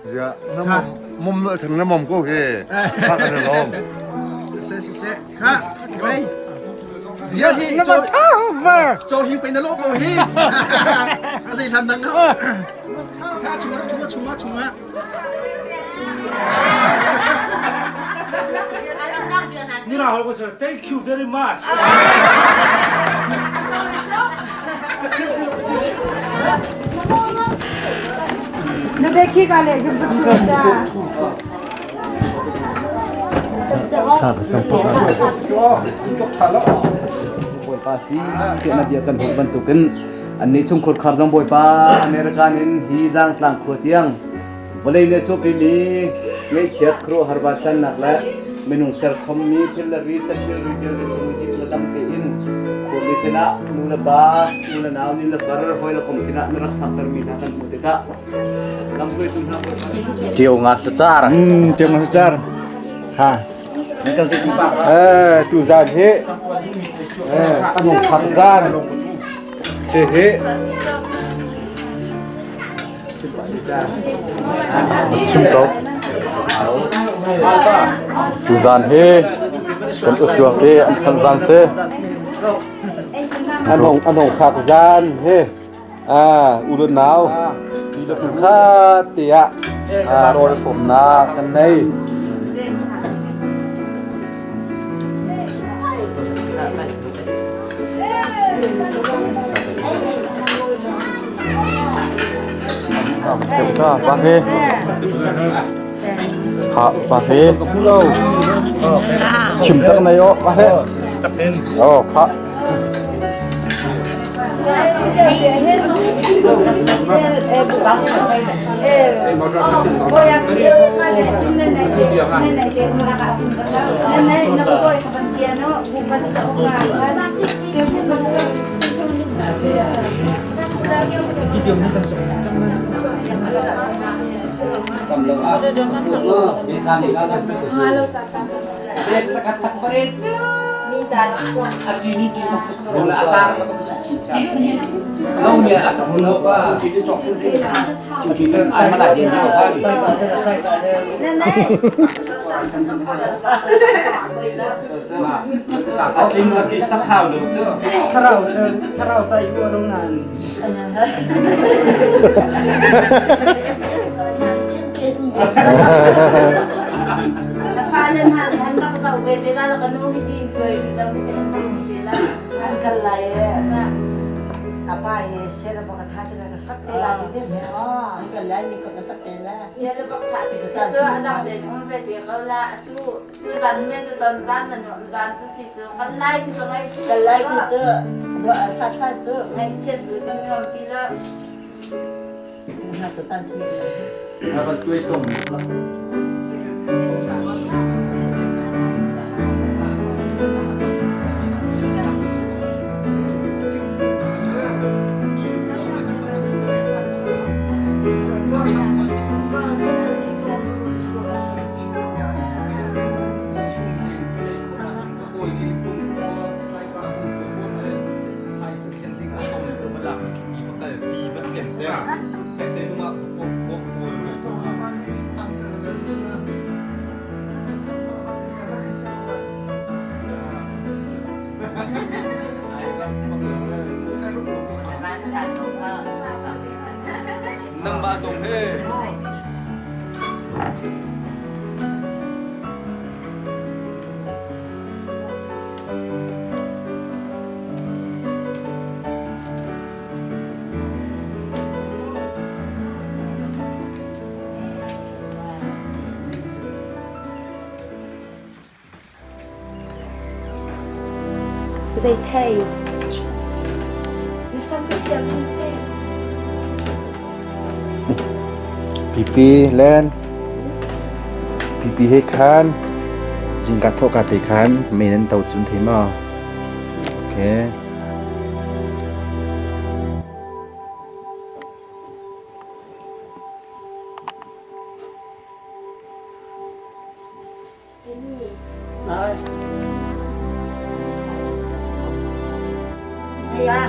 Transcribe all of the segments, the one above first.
Ya, na mom mom na thang na mom ko he. Kha kan lom. Se se se. Kha. Wei. Zia hi cho cho hi pe na lo ko hi. A zei hlan dang ha. Kha chunga chunga chunga chunga. Nira hol ko sir, thank you very much. Na be khi ka le jum jum cha. Bawipa si tiah na bia kan hmuh bantukin annih chungkhur khar zong Bawipa American in hi zaangtlang khua tiang vawlei nih a chuahpimi ngaihchiat khuaruahhar vansannak le minung serchommi thil le ri sathil ri vialte chung him le dam tein khuami sinah nu le pa u le nau ni le far hawi le kom sinah na rak phaktermi hna kan hmuh tikah lamhruaitu hna Ṭio nga sacar. Ṭio nga sacar. Kha. Eh, tu zan hi eh anung phak zan si hi Chim ko. Tuzan hi kan utuak i an khan zan si. Anong anong phak zan he ah ulun nau kha tiah rawl fomnak kan nei. Cha pa he kha pa he chim tak nei o pa he oh kha Thlarau cu thlarau ca i uah lo nain. Fale hna nih an rak zoh ve te la ka nu hi tin tuai dam te an rak te la. An kal lai e. Apa he sela baka tha te ka sak te la ti ve me o. An kal lai ni ka sak te la. Sela bak tha te ka so adang te thong ve te ko la atu tu zan me zu ton zan na nuam zan cu si cu kan lai ki cu ngai Kan lai ki cu tha tha cu ngai chiat bu cu nuam ti lo. Na chan ti. Na van tuai tom. Nangmah zong he Zei thei? Na sam ka siam hman te. Pipi len pipi he khan zingka thawh ka te khan mei nan to cun thei maw? Okay. Saya.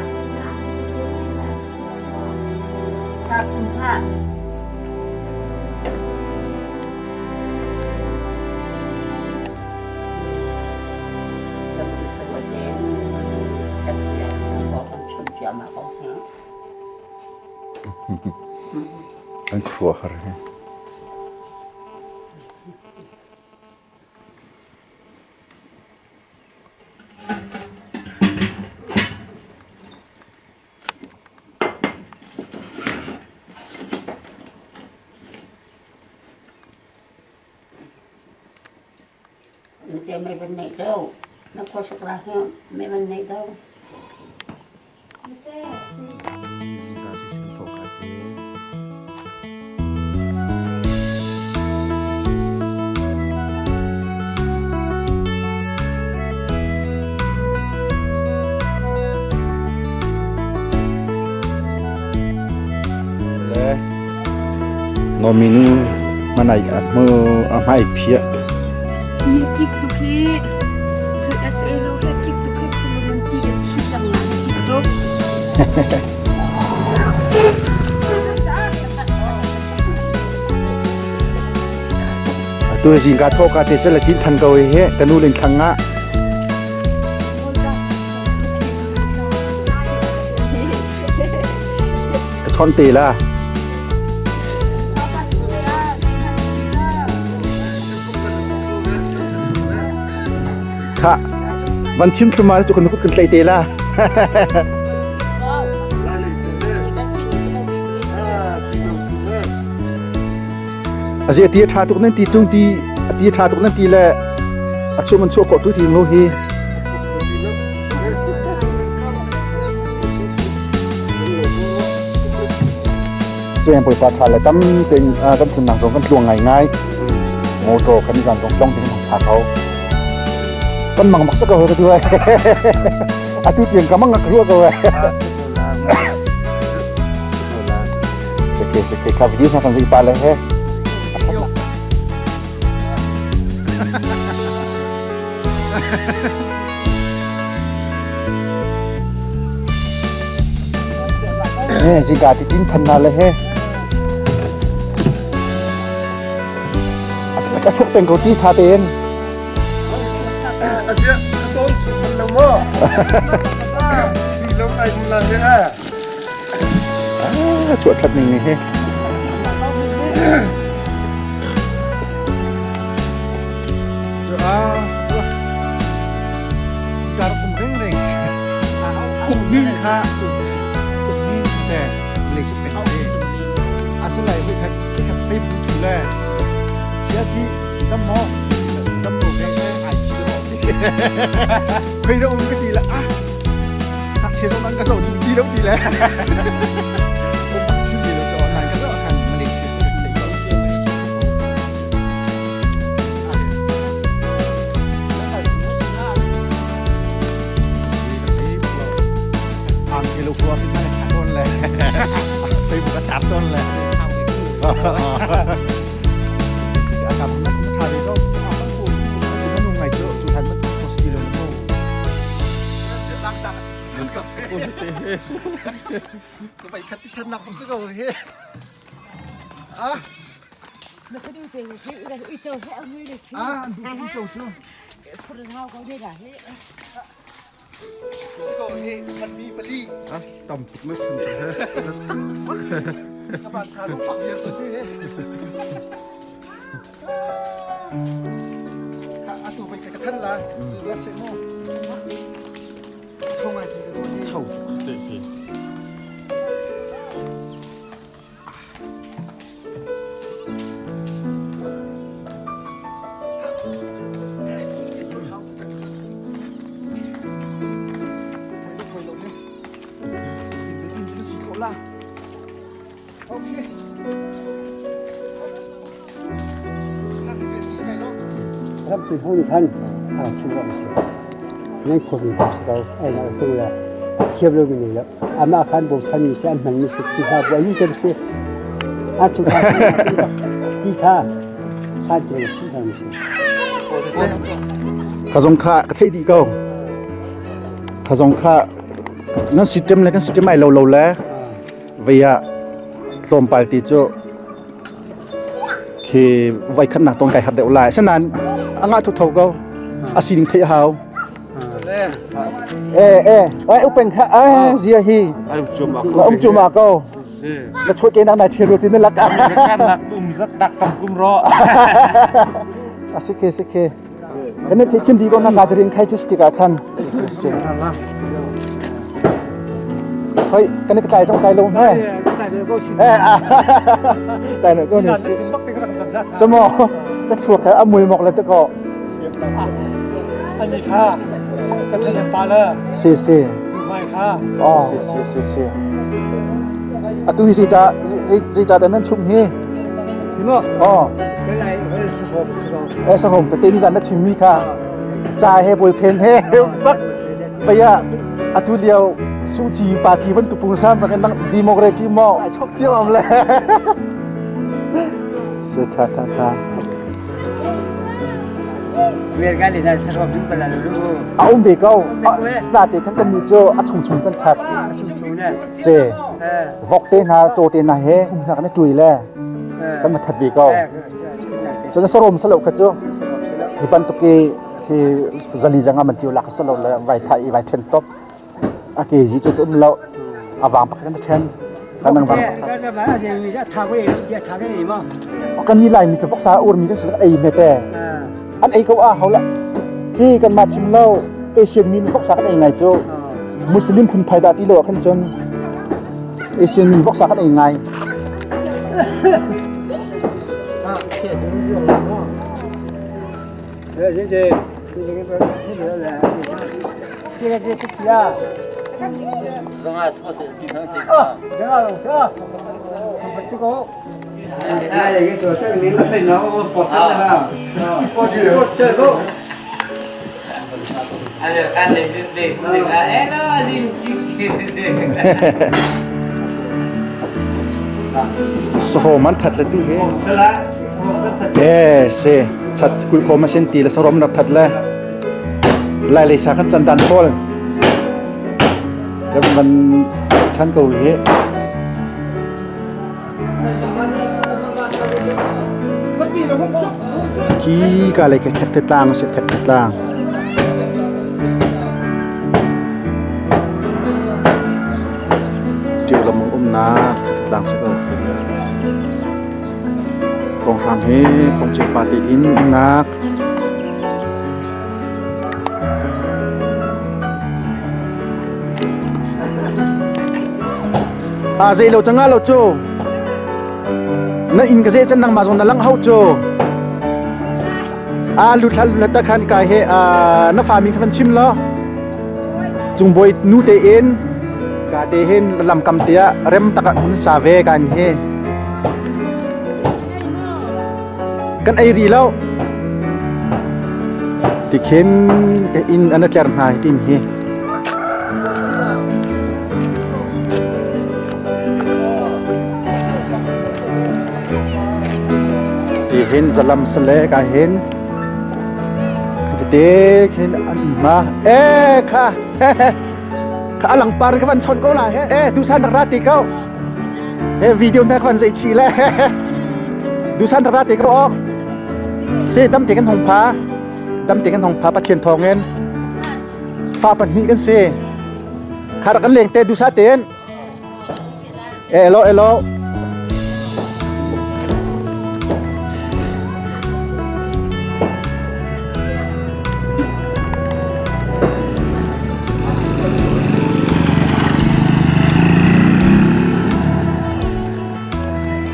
Ta phung hlah. An khuaruah har hi. Mei van neih do. Na khuasuk la hi mei van neih do. Le Nominu manai a hmu a hmai phiah. Ti kik tuk hi USA lo he kik tuk hi khulun ti kan thi cang la kik tuk. Atu zingka thawh ka te sel tin than ko he kanu len thlang ah. Ka chon te la. Kha van chim thluma cu kan kut kan tlai te la. Azi ati a tha tuk nan ti tung ti ati a tha tuk nan ti le a chu man chu ko tu ti lo hi. Siang bawipa ṭha le tam tein kan phunnak zong kan tluang ngaingai. Motor kan zan zong tlong ding tha ko. Kan mang mak sa ko ka tu ai. Atu tiang ka mang ka ruah ko ai. Seke seke ka video na kan zai pa le he. Zika ti tin than na le he. A chuk peng ko ti tha tein. Asia ton chuk lo mo. Ti lo ai mun la he. Ah, chuah that ning ni he. Kar um reng reng uk ning kha uk ning te Malaysia pe asalai hui khat khat Facebook chu le sia chi dam mo dam mo ke ai chi do khoi do um ka ti la a hak che zong nan ka zo ti lo ti le um chi ti lo cho kan ka zo kan Malaysia se Facebook a tar ton le. Vậy khát thân nặng sức rồi he. À. Na ka du te khi ga ui châu he mui le khi. À, du ui châu chu. Phur hau ko ne da he. Si ko he khat mi pali. À, tầm tuk me phun he. Các bạn thà lúc phạm việt rồi thế. À, tu phải cái thân là, ra sẽ mo. Chong ai thì Chau te te. Ram tu bu nih khan chim awk a si. Nan khuami hna si ko. Ai nak tung le thiam lo mi nei lo. Amah khan bochan mi si, an hman mi si, Khrihfa bu ayu cem si. A chung kha ti kha khan ti lo chim mi si. Ka zong kha ka theih dih ko. Ka zong kha nan system le kan system ai lo lo le vei ah tlawmpal ti cu khi voi khatnak ton kai har deuh lai. Asinain a ngah thotho ko. A sining theih a hau. Eh eh, ai upeng kha ai zia hi. Um chuma ko. Na chuah ke nak nai thil ru ti na lak. Kan nak um zat nak tam kum ro. A si ke si ke. Kan ne thim di ko na ka jarin khai chu stika khan. Si si. Hoi kan ne tlai chong tlai lo he. Eh tai no ko ni si. Samo ka chuak kha amui mok le te ko. Ani kha ka then pa le. Si si. Mai kha. Oh si si si si. Atu hi zei ca zei ca dan nan chung hi? Hi mo. Oh. Cái này cái này sa hom si ko. Eh sa hom ka te ni zan na chim mi kha. Ca he boi phen he bak paya atu liao suci party ban tu pung sam kan nang democracy mo chok chiam am le. Se tha tha tha. A um ve ko. Sna te khan kan ni cu a chung chung kan that. Ce vok te hna caw te hna he um hna kan i ṭui le kan ma that ve ko. Cun sarom salo kha cu hi bantuk i khi zali zanga man tiu lak salo le vai thai i vai then top. A ke ji cu um lo a vang pakhat kan then. Kan nang vang pakhat. Kan ni lai mi cu voksa ur mi kan si ei me te. An ei ko a hau la. Khi kan ma chim lo Asian mi voksa kan ei ngai cu Muslim phun phai dah ti lo khan cun Asian mi voksa kan ei ngai. Sarom an that le tu hi. Eh se chat kul khom a sin ti le sarom nak that le lai le sa kan chan dan pawl kan van than ko hi. Khi ka le ka thek te tlang se thek te tlang. Tiu lamung umnak thek te tlang se ko khi. Thawnghrang hi thawngcheu pa te inn umnak. A zei lo canga lo cu. Na inn ka ze chan nangmah zong na lang hau cu. A lut hla lut ta khan kai he na fa min kha van chim lo. Cung boi nu te in ka te hin lam kam te ah rem tak ah hun sa ve kan hi. Kan ei ri lo. Tikhin ka inn an tler hna hi tin hi. Ti hin zalam sale ka hin. Khate khin an ma e kha kha alang par ka van chon ko la he e dusan ra ti ko he video na ka van zei chi le dusan ra ti ko ok se dam te kan hong pha dam te kan hong pha pathian thawng in fa pahnih kan si kha rak kan leng te dusa ten elo elo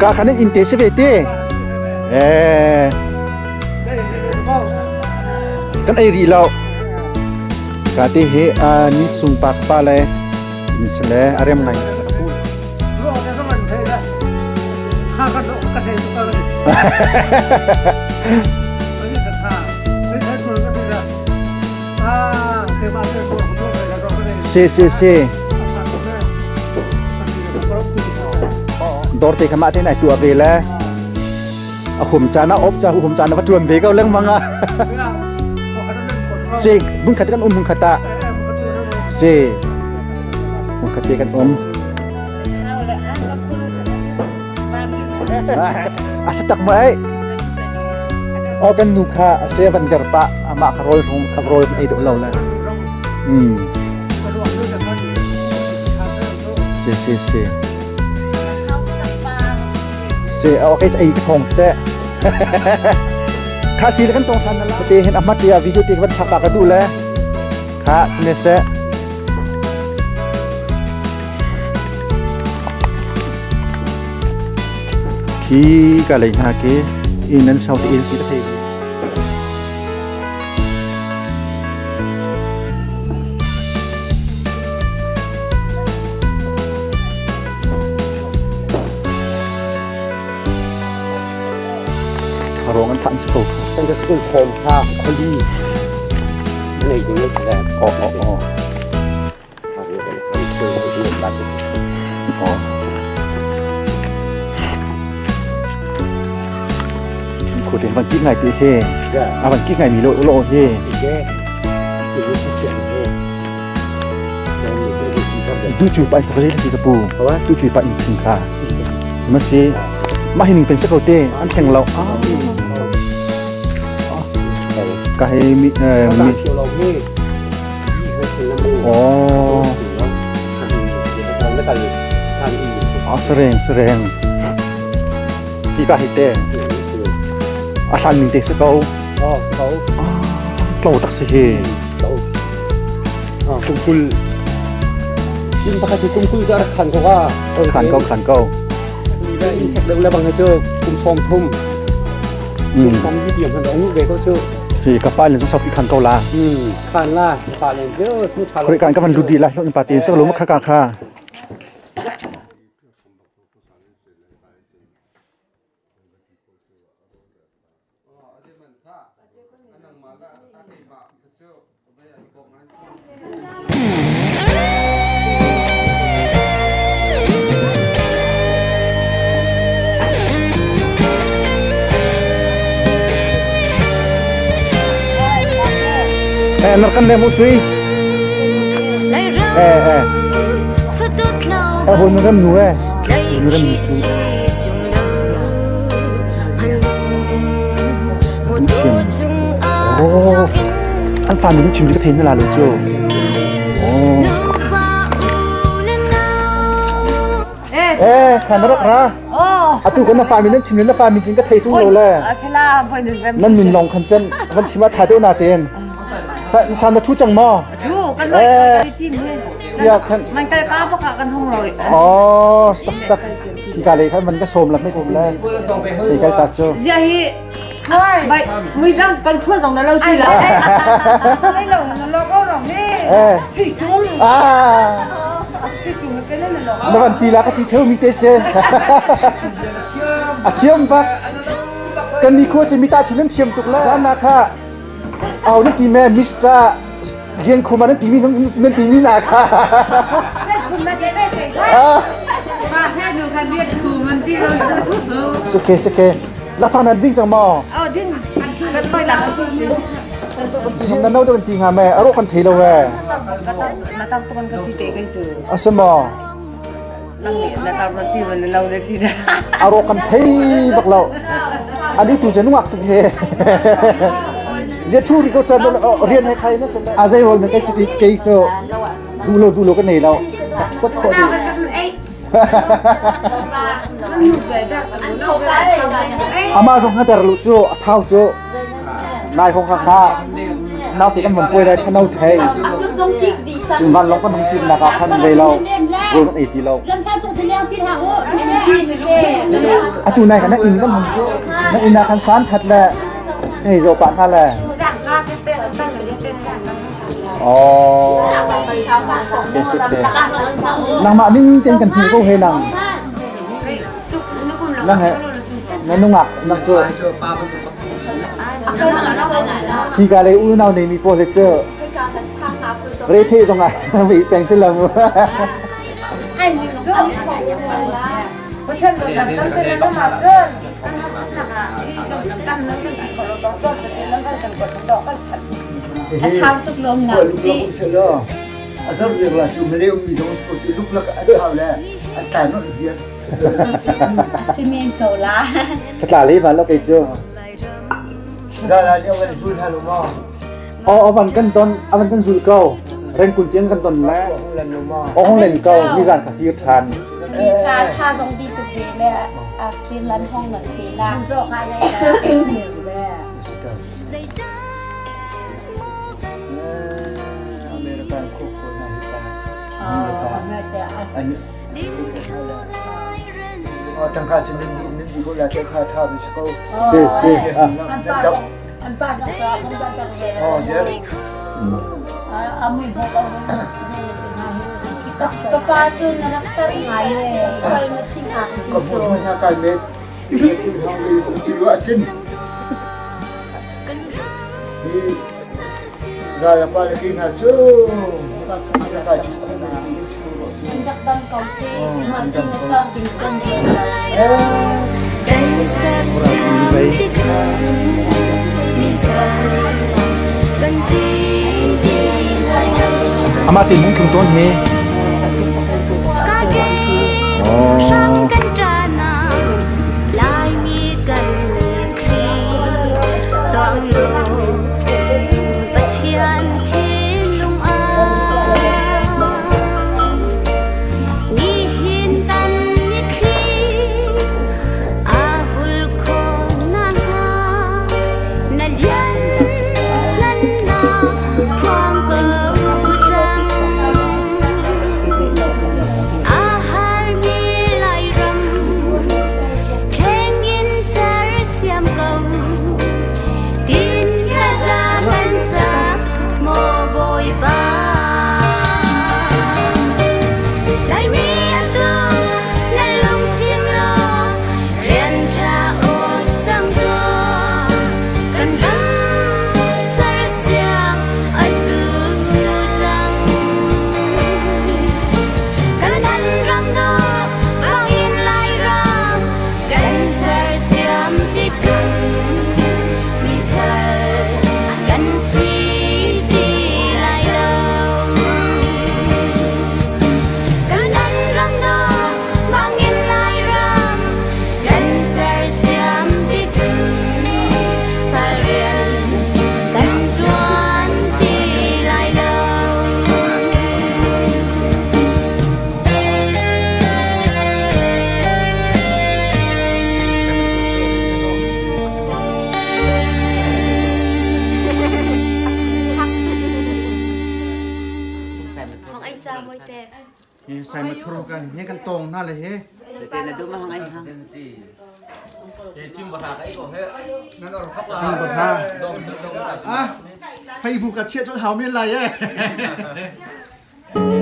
ka khan in te si ve te eh kan ei rih lo ka te he a ni sung pak pa le in sle a rem ngai Si si si. Dor te kha mah te nai tua ve le. A hum caan ah op ca hum caan ah va tuan ve ko lengmang ah. Si hmun khat kan um hmun khat ah. Si hmun khat te kan um. A si tak ma ei. O kan nu kha a se van der pa amah kha rawl rung rawl ei duh lo le. Mm. Si si si. Si okay ei ka chong ste. Kha si le kan tong than na la. Te hin ahmat ya video te van thak ka du le. Kha sine se. Khi ka lei hna ke in nan sau te in si ka thei. Rong an than ko. Sunday school form kha kholi nei ding se le. Oh oh oh. Oh. Khu te van ki ngai te he. A van ki ngai mi lo lo he. Tu chu pa ko si ka pu. Tu chu pa in thing kha. Ma si ma hi ning pen se ko te an thleng lo. Ka he mi mi Oh. Ah, sereng sereng. Ti ka hi te. A hlan ning te se ko. Oh, se ko. Ah, tlo tak si hi. Tlo. Ah, kumkul. In pakhat hi kumkul za rak khan ko ka. Khan ko khan ko. In thek deuh le bang cu kum som thum. Kum som di diam han ong ve ko cu. Si ka pa le zong sau pi khan ko la. Khan la pa le cu thu tha Khoi kan ka van lut di lai hlok pa tin sak lo ma kha ka kha. Eh, narkan le mu sui. Eh, eh. Eh, bo nu rem nu eh. Nu rem nu chu. Oh. An fa nu chim ka thein na la lo chu. Oh. Eh, khan rak ra. Atu kan na fa min nan chim na fa min tin ka thei tung lo le. Nan min long khan chen van chima tha deuh na ten. San na thu chang ma. Thu kan loi tim he. Ya khan. Man kal ka pa kan hong loi. Oh, stak stak. Ki ka le khan man ka som la me kum le. Ti kai ta chu. Zia hi Bai, mui dang kan khua zong na lo chi la. Lai lo na lo ko rong he. Eh. Si chung. Ah. Si chung ke na lo. Na van ti la ka ti theu mi te se. A thiam bak. Kan ni khua chi mi ta chu nan thiam tuk la. Zan na kha au nan ti me Mr. Lian Khuma nan ti mi nan ti mi na kha. Sike sike. Laphang nan ding cang maw? Oh ding. Kan toi la Zing nan no kan ti nga me aro kan thei lo we. Na tam tuan kan ti te kai chu. Asamo. Nang ni na tam kan ti ban lo le ti da. Aro kan thei bak lo. Ani tu je nuak tu he. Zia thu ri ko chan rian he khai na sen. A zai rol na kai chi kai cho du lo du lo ka nei lo. Khat kho di. Amah zong a der lu cu a thau cu nai hong kha kha nau te kan van puai lai thanau thei cun van long kan hung cin nak ah khan ve lo rawl kan ei ti lo atu nai kan na inn kan hung cu na inn ah khan san that le hei zo pa hna le Oh, sike sike. Nangmah ning ten kan hmu ko he nang. Nang he na nungak nang cu. Khi ka le unau nei mi pawl he cu re the zong ah vi peng si lam. Ai ning cu. Pathian dawtnak tampi na nam ahcun kan harsatnak ah i tam na kan ti khawh lo dawt dawt tete nan van kan kuat dawh kan chanh. A thau tuk lom na ti. A zar riak la cu Malay ummi zong ko cu luklak an thau le an tla non hian. A si men ko la. Ka tla le ba lo kei cu. Da la ni avan zul halo ma. Oh avan kan don avan kan zul ko. Rengkun tiang kan don le. Oh hong len ko ni zan ka kir than. Tha tha zong di tuk ve le a kir lan hong na ke la. American khuk ko na hi pa. An tangka cu nan di nan di ko la te kha tha bi ko. Si si. An pa dong ka an pa dong ve. Oh der. Amui ho ko. Ka pa cu na rak tar ngai e. Kal ma sing ak ti Ka cu. hmu na kai met. Thil hong li si chu a chin. Hi ral pa le ki na chu. Ka chu An rak dam ko te. Ma ti na tar ding kan ve la. Amah tin hung tlung tawn hi. Oh. Sai ma thuru kan he kan tong na le he. Te na du ma hangai ha. Chim ba ha. Facebook a chia chon hau men lai e.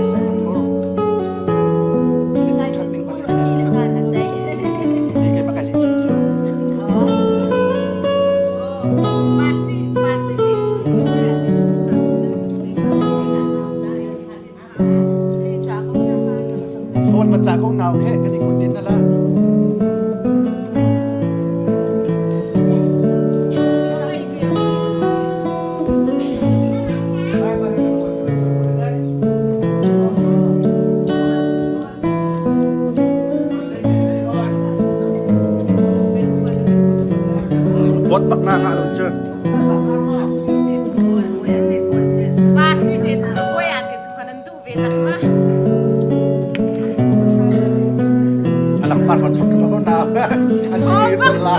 Sai ma thuru. Ni ke pakai si chim chu. Phone ma cha ko nau khe kan i kun din na la. Bot bak na nga lo chen. Alang par kon chok ko na. An chi ni la.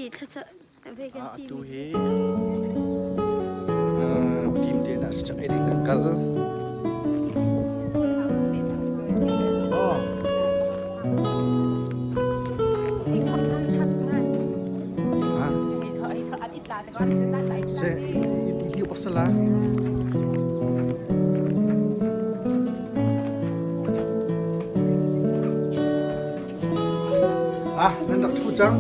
thlacam ve kan ti Atu hi team te na si ei ding kan kal. Oh. Se, hiu pasala. Ah, nan rak ṭhu cang.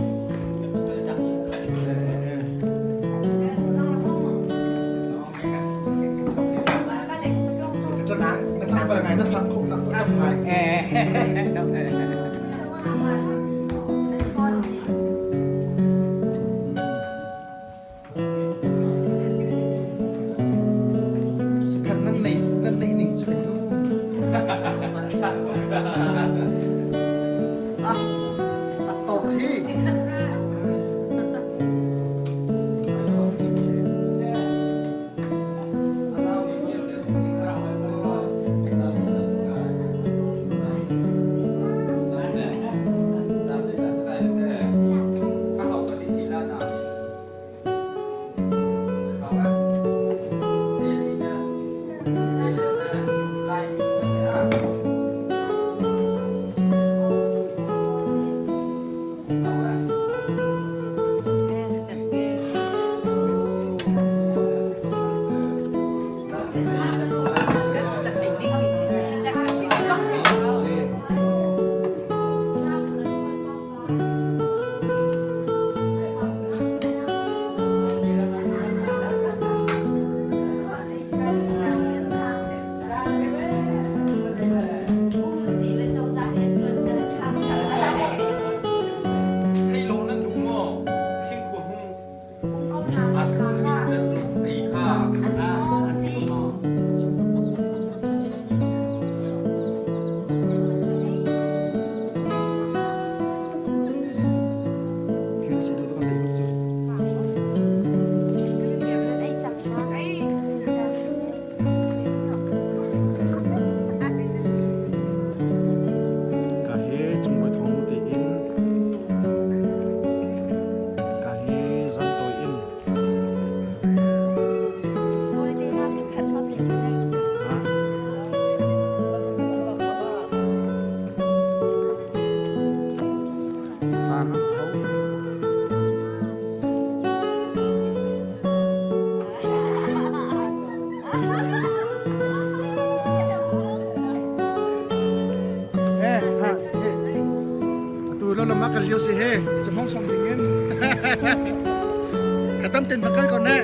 Sakhan nan nei nan neih ning cu Ah, a tor hi. Ka he cungmui thawng tiin ka he zantawi in Fang an tho. Eh, ha, eh. Atu lo lama kal lio si he, chamong som ding in. Katam ten bakal ko na.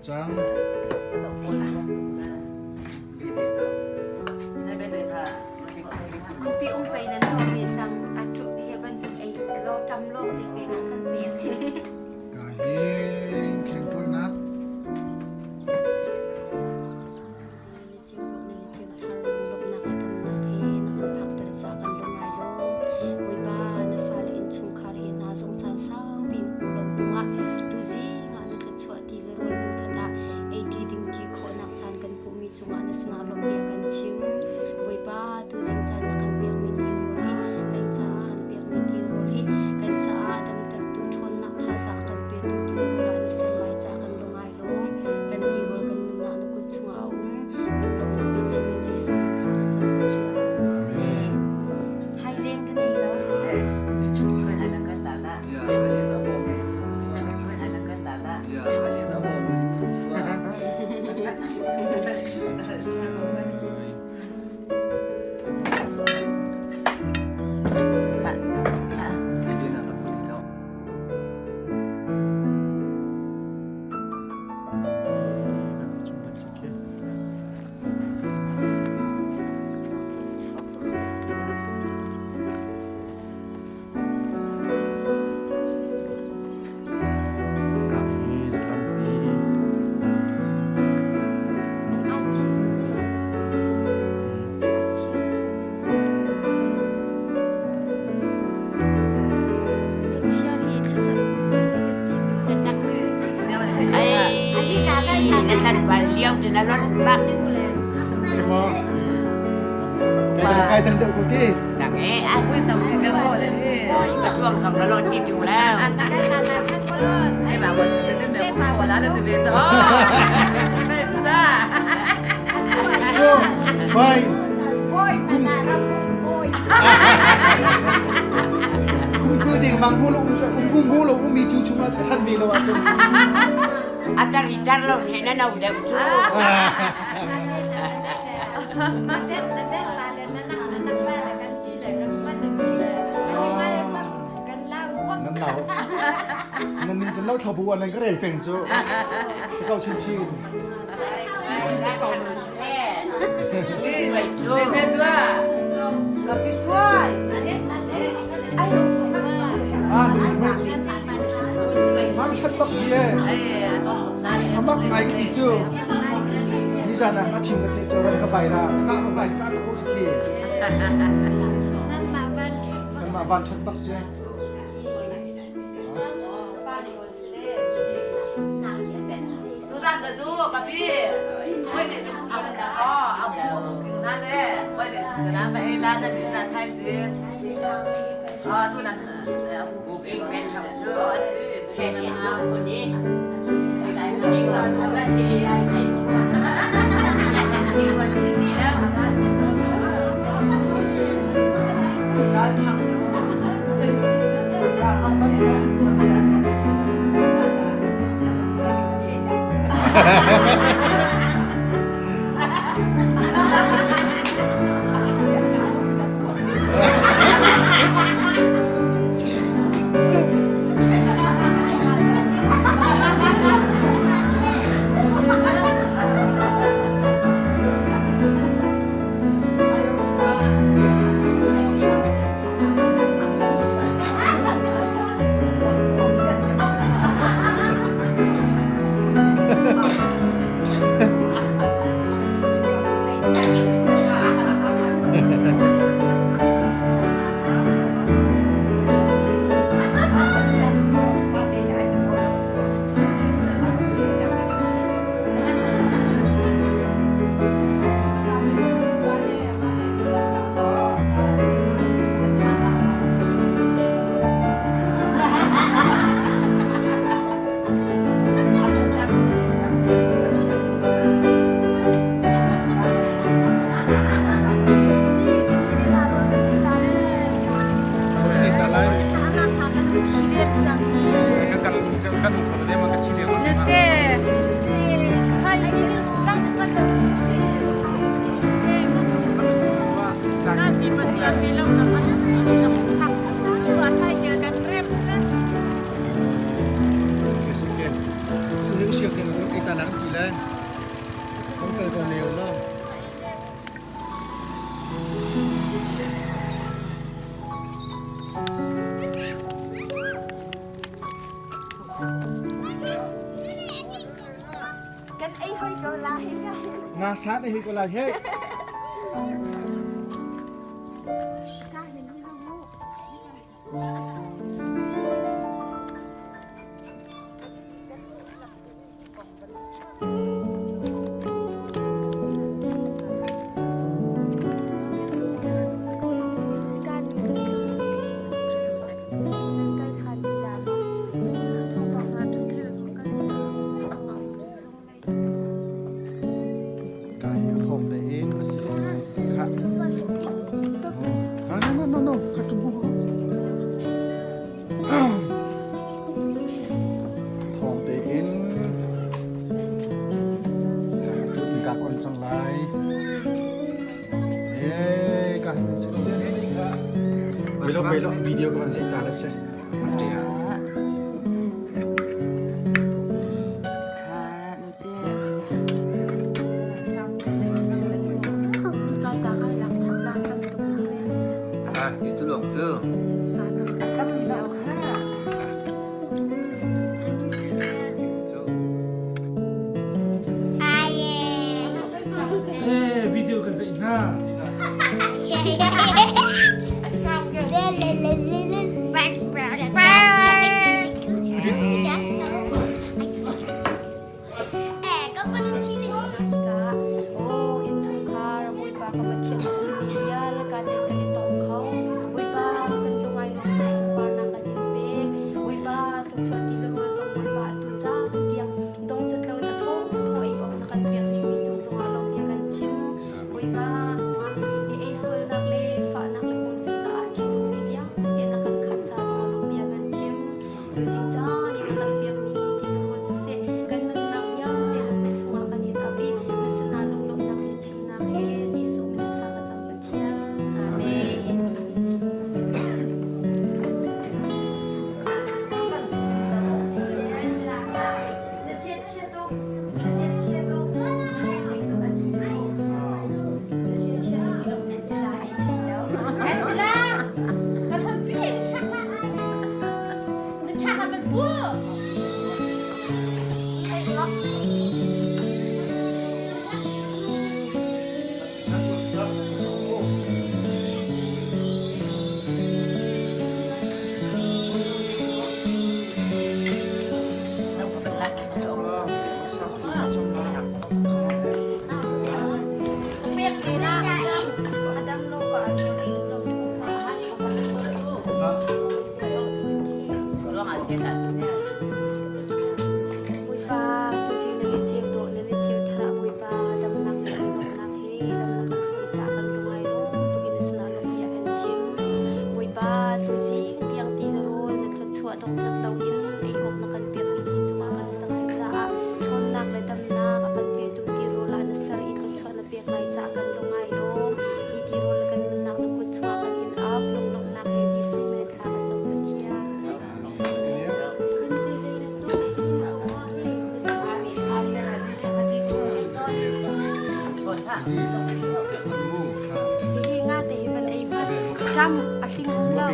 Cang. Khuapi um pei nan lo ve cang a tu he bantuk ei lo tam lo te pe na kan ve. Ka hin kheng ṭawlnak. Cungah na sinah lawmhbia kan chim. Bawipa, tuzing caan na kan pekmi tirawl hi kan caah kan pekmi tirawl hi kan caah dam Na tlanval lio te na lon bak. Si maw? Kai dang deuh ko ti. Dang e. Pui sam ti te ho le. Ka tuang song na lon ti tung la. Ai ma wa te te me pa wa la le te ve cha. Cha. Chu, bai. Boy, na ram boy. Kum kul ding mang bu lo um kum bu lo um mi chu chung ah chan ve lo ah cun. Atar itar lo he na nau deuh cu. Nan nau. Nan nin cun lo thlo bu an ka rel peng cu. Kau chin chin. Chin chin kau. Mang chat bak si e. Amak ngai ka ti cu. Ni zan ah a chim ka theih cu ram ka vai la. Ka ka ka vai ka ka ko khi. Kanmah van chat bak si. Suzan ka cu ka pi moi nih a bu na le moi nih ka na ba la na ni na thai si a tu nan bu ke pen ha cu a si the ni ha ko ni ai ni ka ba ti ai ai ni wa si ti la Kan ei hoi ko lai. Nga san ei hoi ko lai he. No, no, no, kha tum Thawng tein ka kon cang lai. Eh, ka hin si. Melo melo video ka man sai ta la se. Video kan zeih hna. thluachuah ti le rawl zong Bawipa atu caan tiang dongcat loin a thaw thaw ei awk na kan pek dingmi cung zongah lawmhbia kan chim. Bawipa, i ei sualnak le fahnak le pumsa caah ṭihnungmi vialte na kan khamh ca zongah lawmhbia kan chim. Tuzing caan i na kan pekmi ti le rawl siseh, kan nunnak vialte na kut chungah kan in ap i na sinah lunglawmhnak biachimnak he Jesuh min in thla ka cam Pathian. Amen. Angela, kan hon pi na thak la ai. Na thak a ban pu. Bawipa, tuzing na le ceu dawh na le ceu thar ah Bawipa damnak le lawmhnak he damnak kan hruai caah kan lungai lawm tukin na sinah lawmhbia kan chim. Bawipa, tuzing tiang ti na rawl na thluachuah dongcat loin ei awk na kan pek rihmi cungah kan tak si caah ṭhawnnak le damnak a kan petu tirawl ah na ser i thluachuah na pek lai caah kan lungai lawm. Hi tirawl le kan nunnak na kut chungah kan in ap lunglawmhnak he Jesuh min in thla kan cam Pathian. Hihi nga te hi van ei hmanh. Ṭam a hling um lo.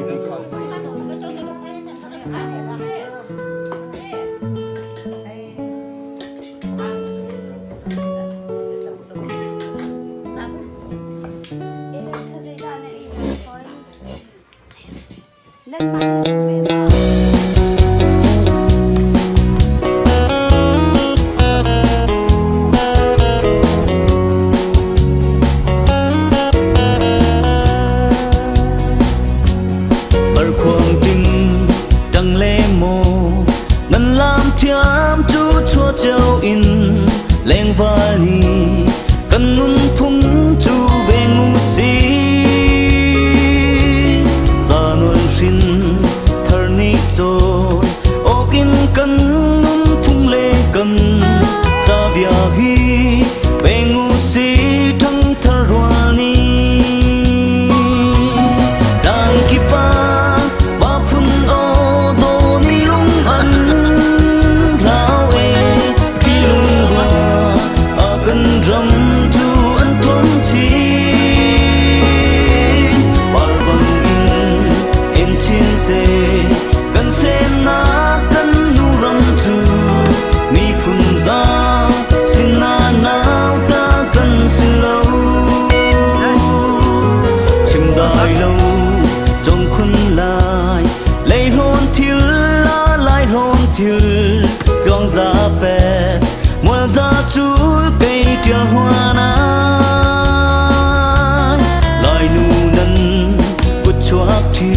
Parkhuang ting tang le maw nan lam thiam cu chua cio in lengval ni kan nunphung cu ve ngu si zanul hrin thar ni cawn awkin kan nunphung le kan cabia hi ve ngu si ṭhangthar rual ni tang kipa ba phun o do ni lung an hlau e khi lung rua a kan ram cu an thon chi par bang in en chin se kan sem na kan nu ram cu miphun za sin na nau ta kan si lo chim dai lo chong khun lai lei hlawn thil la lai hlawn thil tluang za pe mual za chul kei tial huana lai nu nan kut chuak thi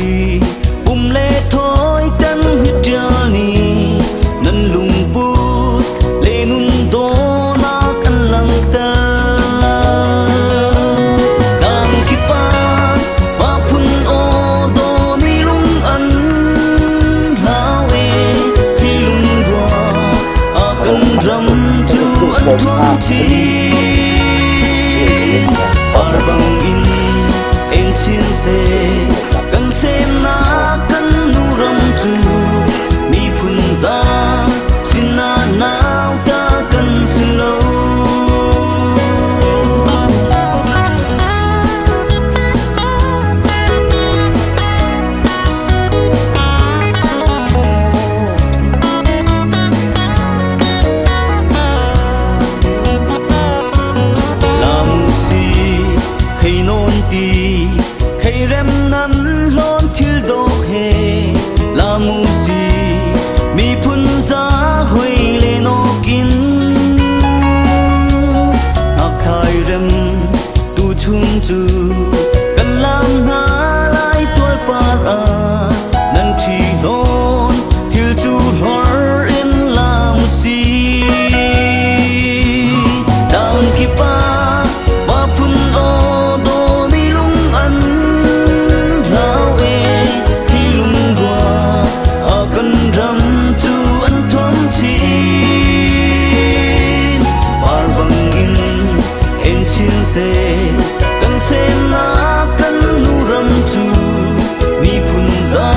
um le thoi tan hit tial ni nan lungput le nun dawnak an langhter. Tang kipa va phun aw daw ni lung an hlau e thi lung rua a kan ram cu an thuam chin par bang in eng chin se kan semnak kan nu ram cu miphun za sinah nau ta kan si lo. Lam si khei non ti khei rem nan hlawn thil dawk he lamu si miphun za hoi le nokin ngak thai rem tu chun cu kan lam hna lai tual par ah nan thi hlawn thil cu hlawn. seh kan semnak kan nu ram cu miphun za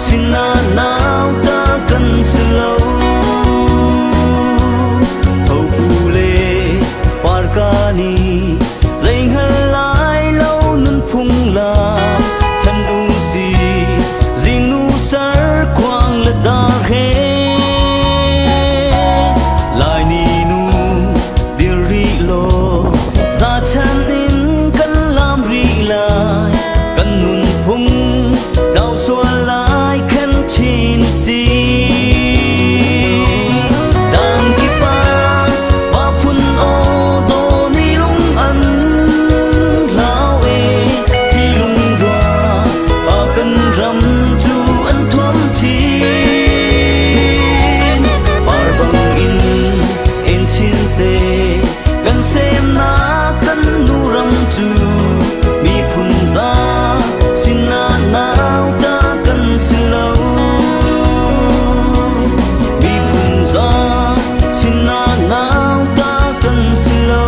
sinah nauta kan si lo Thopu le parka ni zei hngal lai lo nunphung la than u si zingnu sar khuang le dar he Lai ni nu dir rih law za chan in kan lam rih lai kan nunphung kau sual lai khan chin si Tang kipa pa phun aw do ni lung an hlau e thi lung rua pa kan ram cu an thuam chin par bang in en chin se kan semnak kan nu ram cu miphun za sinah nauta kan si lo miphun za sinah nauta kan si lo.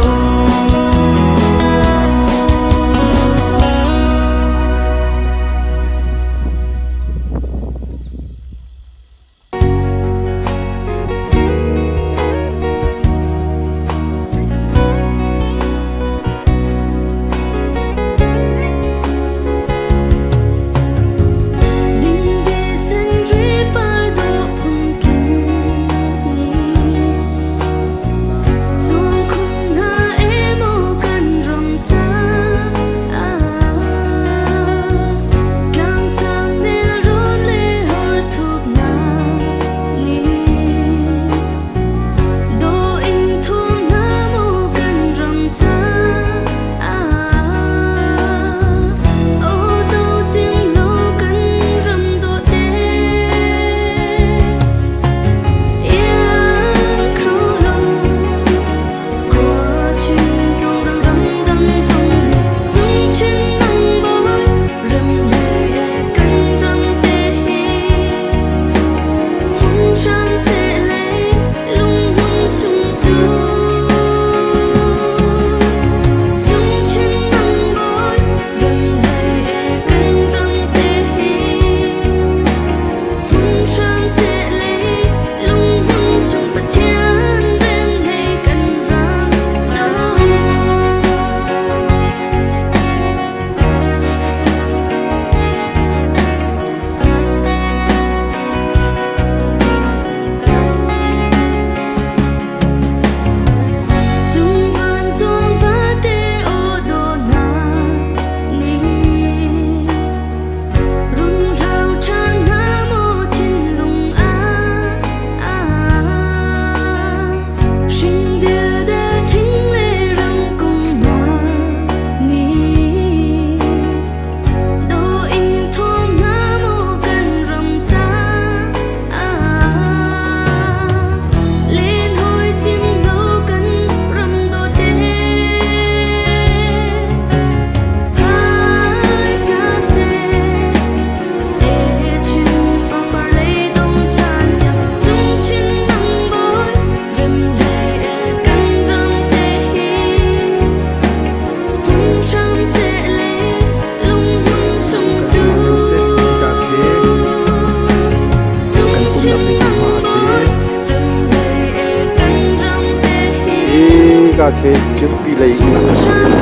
Ka khi Cimpi lei in tlang.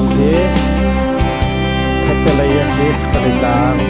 Lam hi Thekte lei a si, Thekte tlang.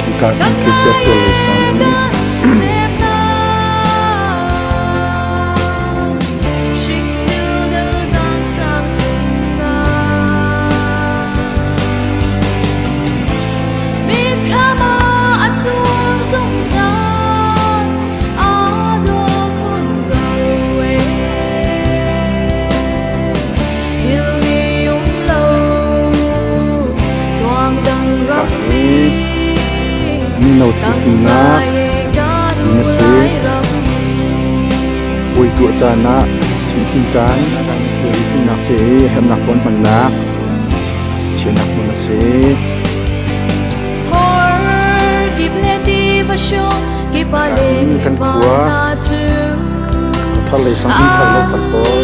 Hika hin khi tual lei sang Mino thilfimnak inn a si. Puai tuah caan ah chimhhrin caan thilri fimnak si i herhnak puan hmannak chiahnak hmun a si. Kan khua thar lei sang inn thar lo thar pawl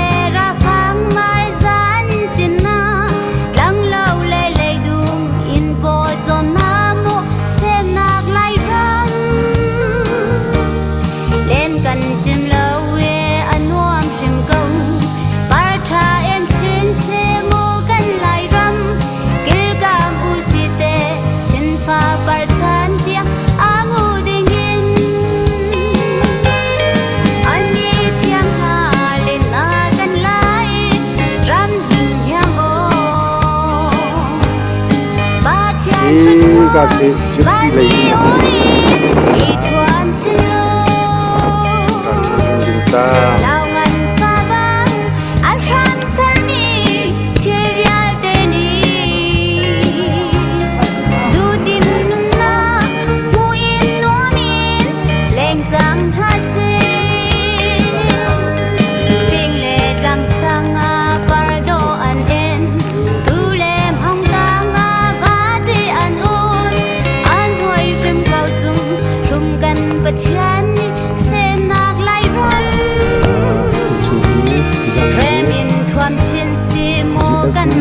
le rafang mar zan chin na tlanglo le leidum in paw chom na mu semnak lai ram len kan chim lo e a nuam hrim ko par tha en chin se mu kan lai ram kilkam u si te chin fa par chan tiang a ngu ding in ani chiang ha len a kan lai ram hing o ba chian Hi ka khi Chinpi lei in a si. I thuam chin lo Ka khi lung tlang. Lau ngan fa bang a hram sermi thil vialte nih duhdim nunnak hmuh in nuam in leng cang hna seh. Fing le tlang sang ah pardo an en, tu le hmong tang ah vate an un. An hoi hrim ko cung rum kan Pathian nih semnak lai ram. Tuchun hi Rem in thuam chin si mu kan